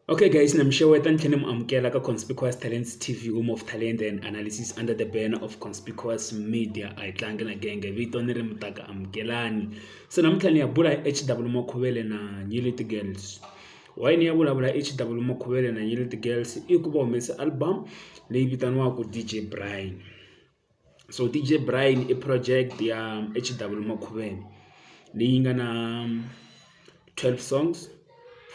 Okay guys, na mi xeweta ni tlhela ni mi amukela ka Conspicuous Talents TV, home of talent and analysis under the banner of Conspicuous Media. A hi tlangi na genge, vito ni ri Mutaka Amukelani. Se namuntlha ni ya bula hi H_W Makhuvele na Nyeleti Girls. Why ni ya vulavula hi H_W Makhuvele na Nyeleti Girls i ku va humese album leyi vitaniwaka D_J Brian. So D_J Brian i project ya H_W Makhuvele leyi nga na 12 songs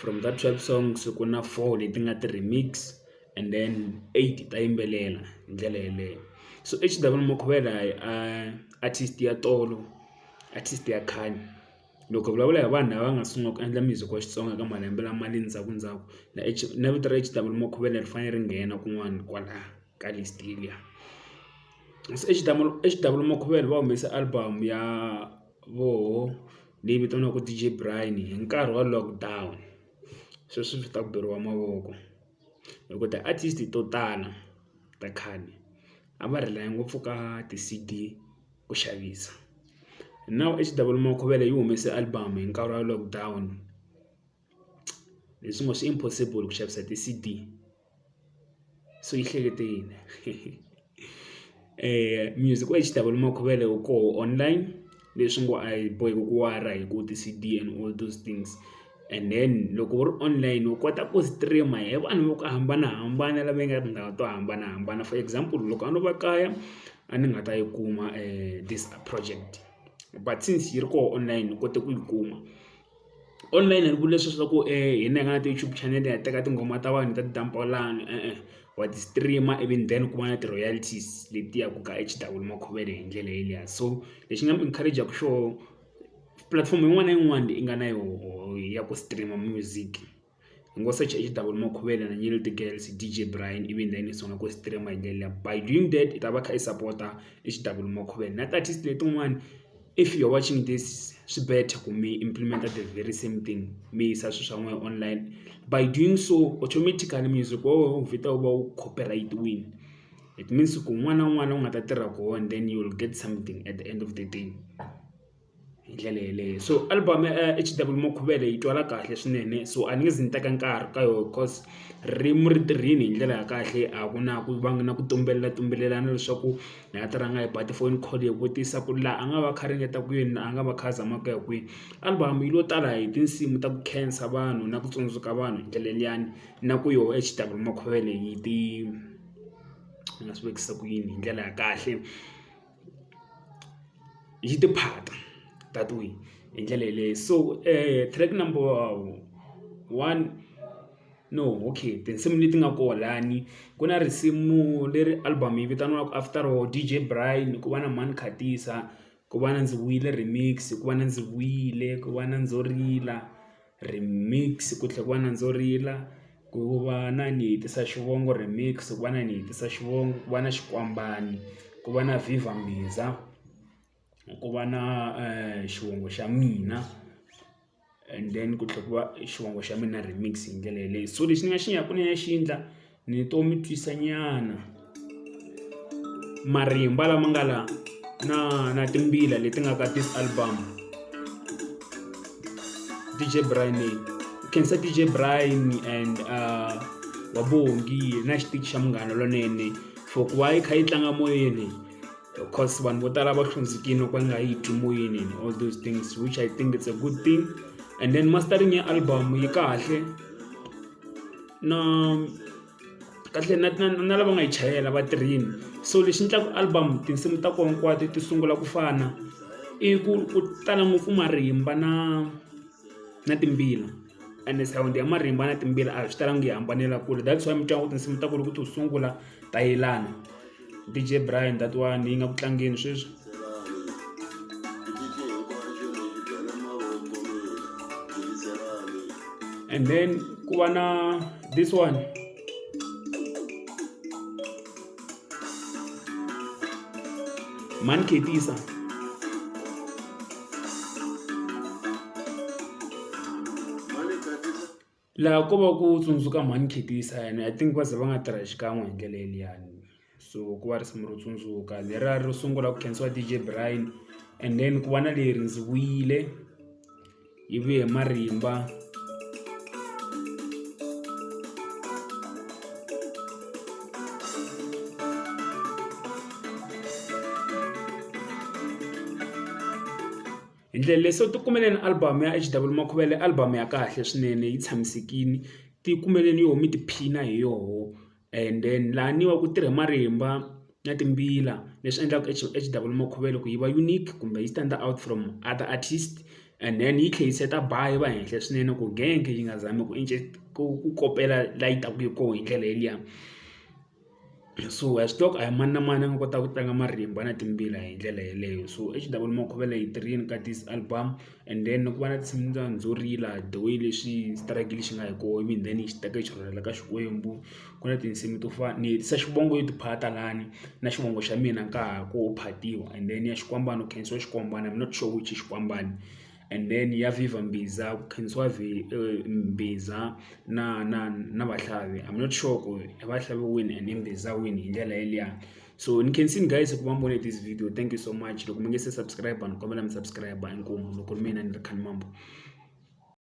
from that 12 songs ku na four leti nga ti-remix and then eight ta yimbelela hi ndlela yeleyo. So H_W Makhuvele artist ya tolo artist ya khale loko hi vulavula hi vanhu lava nga sungula ku endla music wa Xitsonga ka malembe lama le ndzhaku ndzhaku na na vito ra H_W Makhuvele ri fanele ri nghena kun'wana kwala ka list liya. Se H_W Makhuvele va humese album ya voho leyi vitaniwaka D_J Brian hi nkarhi wa lockdown sweswo swi ta ku beriwa mavoko hi ku ti-artist to tala ta khale a va rely ngopfu ka ti-C_D ku xavisa now H_W Makhuvele yi humese album hi nkarhi wa lockdown leswi ngo swi impossible ku xavisa ti-C_D so yi hlekete yini music wa H_W Makhuvele wu koho online leswi ngo a hi boheki ku wara hi ku ti-C_D and all those things and then loko wu ri online u kota ku stream hi vanhu vo ku hambanahambana lava nga tindhawu to hambanahambana for example loko a no va kaya a ni nga ta yi kuma this project but since yi ri koho online ni kote ku yi kuma. Online a ni vuli leswiya swa ku hina hi nga na ti-YouTube channel hi ya teka tinghoma ta vanhu hi ta ti dump-a lani e-e wa ti stream-a ivi then ku va na ti-royalties leti yaka ka H_W Makhuvele hi ndlela yeliya so lexi nga mi encourage-aka xoho pulatifomo yin'wana na yin'wana leyi i nga na yoho ya ku stream music u ngo secha H_W Makhuvele na Nyeleti Girls D_J Brian ivi then i sungula ku stream hi ndlela liya by doing that i ta va i kha i support-a H_W Makhuvele na ti-artist letin'wani if you are watching this swi better ku mi implement the very same thing mi yisa swilo swa n'wina online by doing so automatically music wa wena wu vheta wu va wu copyright-wini it means ku un'wana na un'wana u nga ta tirha kona then you will get something at the end of the day. Hi ndlela yeleyo so album ya H_W Makhuvele yi twala kahle swinene so a ni nge zi ni teka nkarhi ka yona cause ririmi ri tirhile hi ndlela ya kahle a ku na ku va na ku tumbelela tumbelelana leswaku ni nga ta rhanga hi ba ti-phone call hi vutisa ku laha a nga va a kha a ringeta ku yini a nga va a kha a zama ku ya kwini. Album yi lo tala hi tinsimu ta ku khensa vanhu na ku tsundzuka vanhu hi ndlela liyani na ku yoho H_W Makhuvele yi ti ni nga swi vekisa ku yini hi ndlela ya kahle. Yi tiphata that way hi ndlela yeleyo so track number one no okay tinsimu leti nga kona lani ku na risimu leri album yi vitaniwaka after all D_J Brian ku va na Mhani Khatisa ku va na ndzi vuyile remix ku va na ndzi vuyile ku va na ndzo rila remix ku tlhela ku va na ndzo rila ku va na ni hetisa xivongo remix ku va na ni hetisa xivongo ku va na xikwambane ku va na viva mbhiza ku va na xivongo xa mina and then ku tlhela ku va xivongo xa mina remix hi ndlela yeleyo so lexi ni nga xi ku ni ya xi endla ni to mi twisa nyana marimba lama nga la na na timbila leti nga ka this album D_J Brian khensa D_J Brian and wa Bongi na xitichi xa Munghana Lonene for ku va yi kha yi tlanga moyeni cause vanhu vo tala va hlundzukile loko va nga yi twi moyeni and all those things which I think it's a good thing and then mastering ya album yi kahle na kahle na na na lava nga yi chayela va tirhile so lexi endlaka album tinsimu ta kona hinkwato ti sungula ku fana i ku ku tala ngopfu marimba na na timbila ende sound ya marimba na timbila a swi talangi yi hambanela kule that's why mi twa ku tinsimu ta ku loko ti sungula ta yelana D_J Brian that one yi nga ku tlangeni sweswi. And then ku va na this one Mhani Khetisa laha ko va ku tsundzuka Mhani Khetisa and I think va ze va nga tirha xikan'we hi ndlela yeliyani so ku va risimu ro tsundzuka leriya ro sungula ku khensiwa D_J Brian and then ku va na leri ndzi vuyile yi vuye hi marimba. Hi ndlela leyi se tikumeleni album ya H_W Makhuvele album ya kahle swinene yi tshamisekile tikumeleni yoho mi tiphina hi yoho and then laniwa ku tirhe marimba na timbila leswi endlaka H_W Makhuvele ku yi va unique kumbe yi stand out from other artist and then yi tlhela yi seta bar yi va henhla swinene ku genge yi nga zami ku ku kopela la yi taka hi kona hi ndlela yeliya. So ha swi tiva ku a hi mani na mani a nga kotaka ku tlanga marimba na timbila hi ndlela yeleyo so H_W Makhuvele yi tirhile ka this album and then ku va na tinsimu ta ndzo rila the way leswi struggle xi nga hi kona ivi then yi xi teka yi xi rhwalela ka Xikwembu ku na tinsimu to fana ni hetisa xivongo yo tiphata lani na xivongo xa mina ka ha ku phatiwa and then ya Xikwambano ku khensiwa Xikwambano I'm not sure which Xikwambano and then ya Viva Mbhiza ku khensiwa Mbhiza na na na Vahlavi I'm not sure ku i Vahlavi wini and i Mbhiza wini hi ndlela yeliya so ni khensini guys ku va mi vone this video thank you so much loko mi nge se subscribe ni kombela mi subscribe inkomu loko ri mina ni ri Khani Mambo.